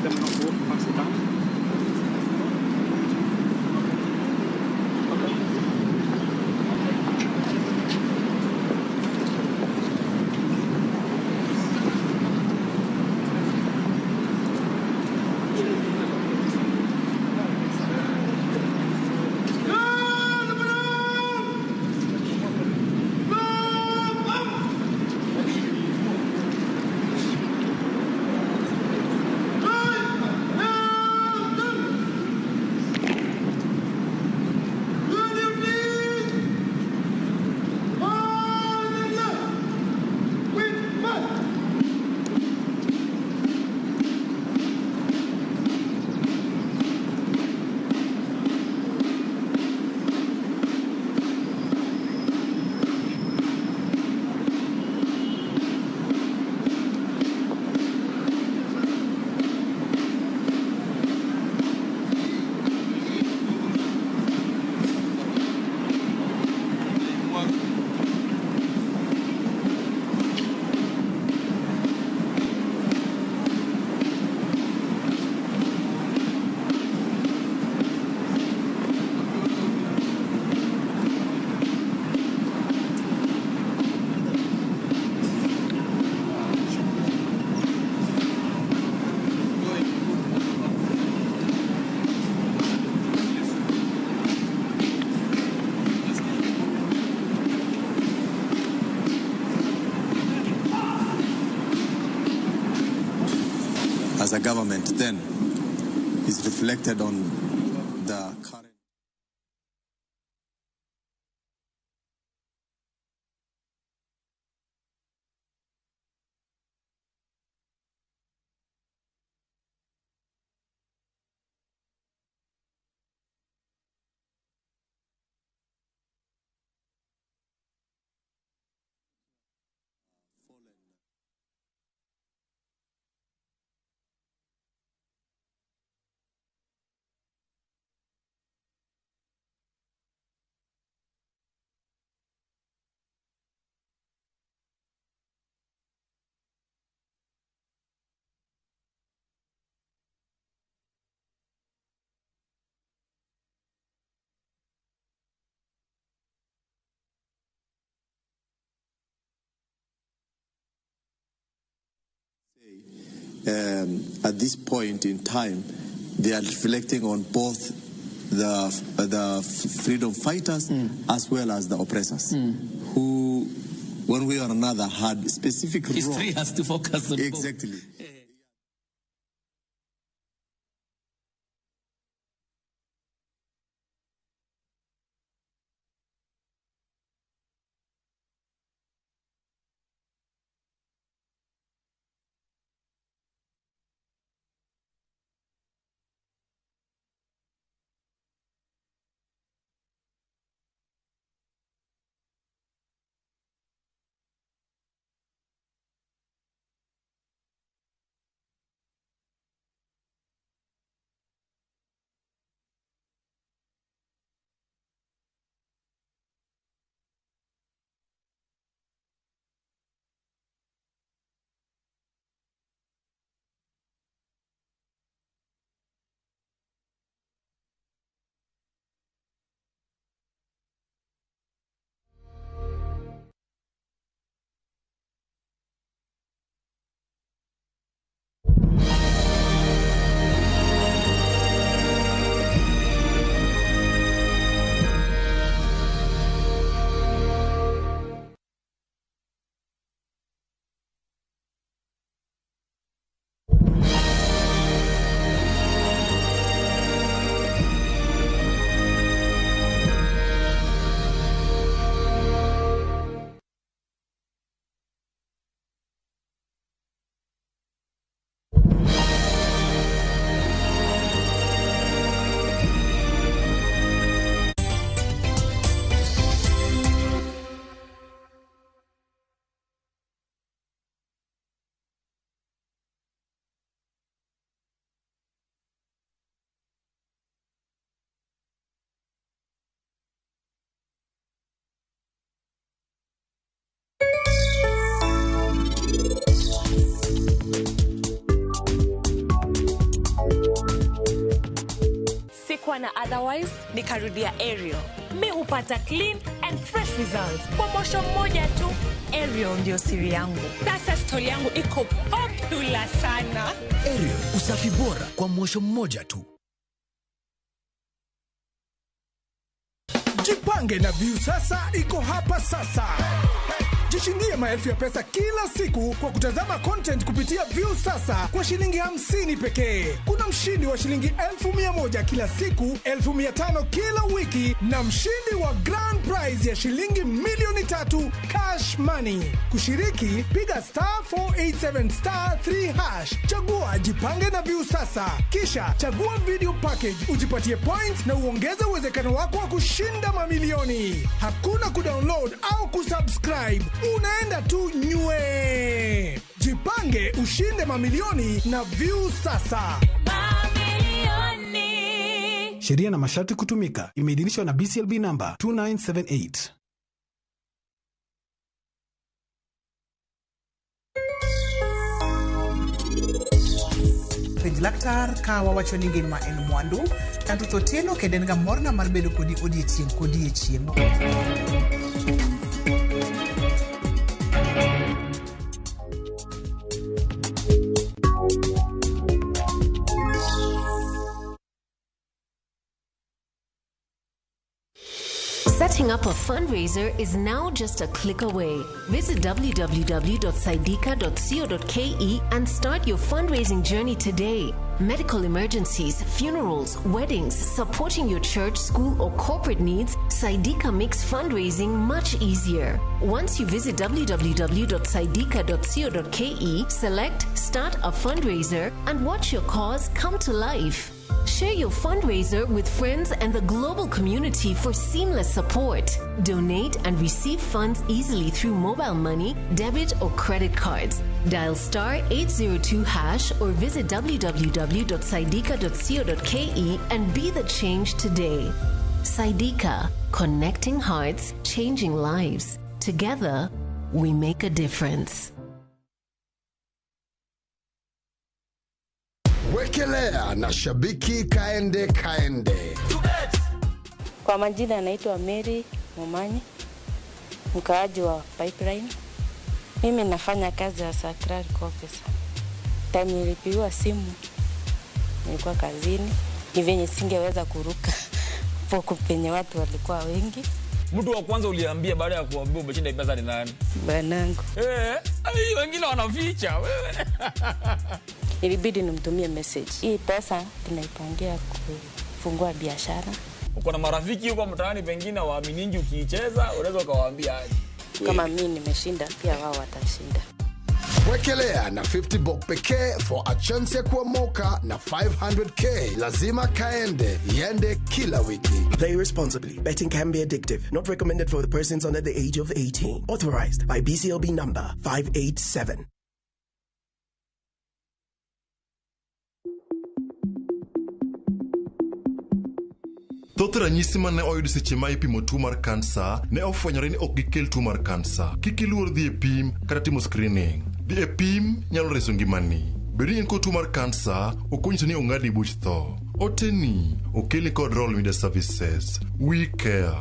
them not to walk past the dam. Okay. As a government then is reflected on the current at this point in time, they are reflecting on both the freedom fighters as well as the oppressors, who, one way or another, had specific History role. Has to focus on both. Exactly. Sikuwa na otherwise, nikarudia Ariel. Mi hupata clean and fresh results kwa mosho mmoja tu. Ariel ndio siri yangu. Sasa stori yangu iko popular sana. Ariel, usafi bora kwa mwosho mmoja tu. Jipange na Viusasa iko hapa sasa. Jishindie maelfu ya pesa kila siku kwa kutazama content kupitia Viusasa kwa shilingi 50 pekee. Kuna mshindi wa shilingi 100,000 kila siku, 500,000 kila wiki na mshindi wa grand prize ya shilingi 3,000,000 cash money. Kushiriki, piga star 487 star 3 hash, chagua Jipange na Viusasa, kisha chagua video package ujipatie points na uongeze uwezekano wako wa kushinda mamilioni. Hakuna kudownload au kusubscribe, unaenda tu nywe. Jipange ushinde mamilioni na Viusasa. Sheria na masharti kutumika. Imeidhinishwa na BCLB number 2978. Penj laktar ka wawacho ni ngima en mwandu an Ruth Otieno kendo en ga morna mar bedo kodi odiechieng' kodiechieng'. Setting up a fundraiser is now just a click away. Visit www.saidika.co.ke and start your fundraising journey today. Medical emergencies, funerals, weddings, supporting your church, school, or corporate needs, Saidika makes fundraising much easier. Once you visit www.saidika.co.ke, select Start a Fundraiser and watch your cause come to life. Share your fundraiser with friends and the global community for seamless support. Donate and receive funds easily through mobile money, debit, or credit cards. Dial star 802 hash or visit www.saidika.co.ke and be the change today. Saidika, connecting hearts, changing lives. Together, we make a difference. Wekelea na shabiki kaende kaende. Kwa majina anaitwa Mary Momanyi, mkaaji wa Pipeline. Mimi nafanya kazi ya clerk officer. Time nilipigiwa simu nilikuwa kazini, ni venye singeweza kuruka poko penye watu walikuwa wengi. Mtu wa kwanza uliambia baada ya kuambia umeshinda pesa ni nani? Bwanangu. Ai, wengine wanaficha wewe. Ilibidi nimtumie message. Hii pesa tunaipangia kufungua biashara. Uko na marafiki huko mtaani pengine waaminingi ukiicheza, unaweza ukawaambia aje? Kama mimi nimeshinda, pia wao watashinda. Wekelea na 50 bob pekee for a chance ya kuomoka na 500k. Lazima kaende, iende kila wiki. Play responsibly. Betting can be addictive. Not recommended for the persons under the age of 18. Authorized by BCLB number 587. Thoth ranyisi mane oyud seche ma ipimo tuo mar kansa ne ofwenyore ni ok gikel tuo mar kansa. Kik iluor dhi e pim kata timo screening. Dhi e pim nyalo reso ngimani. Bedo ni in kod tuo mar kansa ok onyiso ni ong'adni buch tho. Oteni okelni kod Royal Media Services. We care.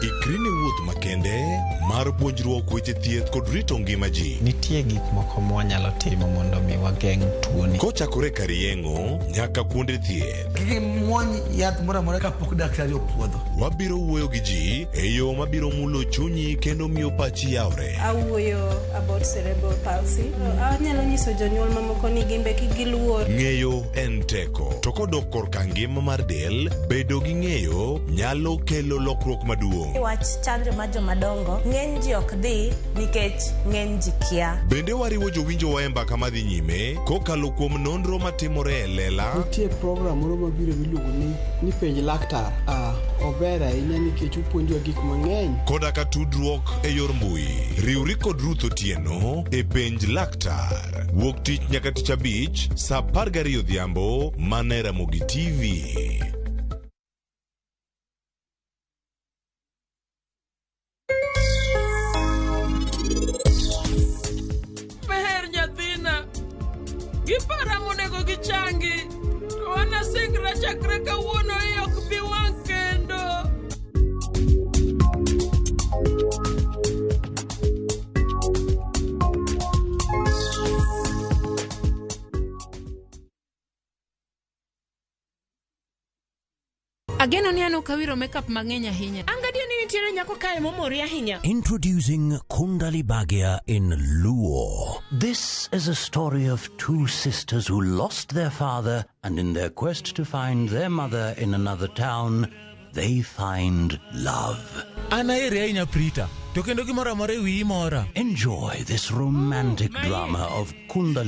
Ikri ne wuoth makende mar puonjruok weche thieth kod rito ngima ji. Nitie gik moko mwanyalo timo mondo mi wageng' tuoni. Kochakore kar yeng'o nyaka kuonde thieth. Kik imuony yath moro amora kapok daktari opuodho. Wabiro wuoyo gi ji e yo mabiro mulo chunyi kendo miyo pachi yawre. Awuoyo about cerebral palsy. Anyalo nyiso jonyuol mamoko ni gimbe kik giluor. Ng'eyo en teko. To kodok korka ngima mar del, bedo gi ng'eyo nyalo kelo lokruok maduong'. Wach chanjo mar jomadongo, ng'eny ji ok dhi nikech ng'eny ji kia. Bende wariwo jowinjowa e mbaka madhi nyime kokalo kuom nonro matimore e lela. Nitie program moro mabiro miluongo ni penj laktar. Ober ahinya nikech opuonjowa gik mang'eny. Koda ka tudruok e yor mbui. Riwri kod Ruth Otieno e penj laktar. Wuok tich nyaka tich abich saa 12 odhiambo mana e Ramogi TV. Meher nyathina. Gipara monego gichangi. To an asingra chakre kawuono i ok bi wang' kendo. Ageno ni an ok awiro makeup mang'eny ahinya. An gadier ni nitiere nyako kae momori ahinya. Introducing Kundali Bhagya in Luo. This is a story of two sisters who lost their father, and in their quest to find their mother in another town, they find love. An aheri ahinya Prita, to kendo gimoro amora e wiyi mora. Enjoy this romantic drama of Kundali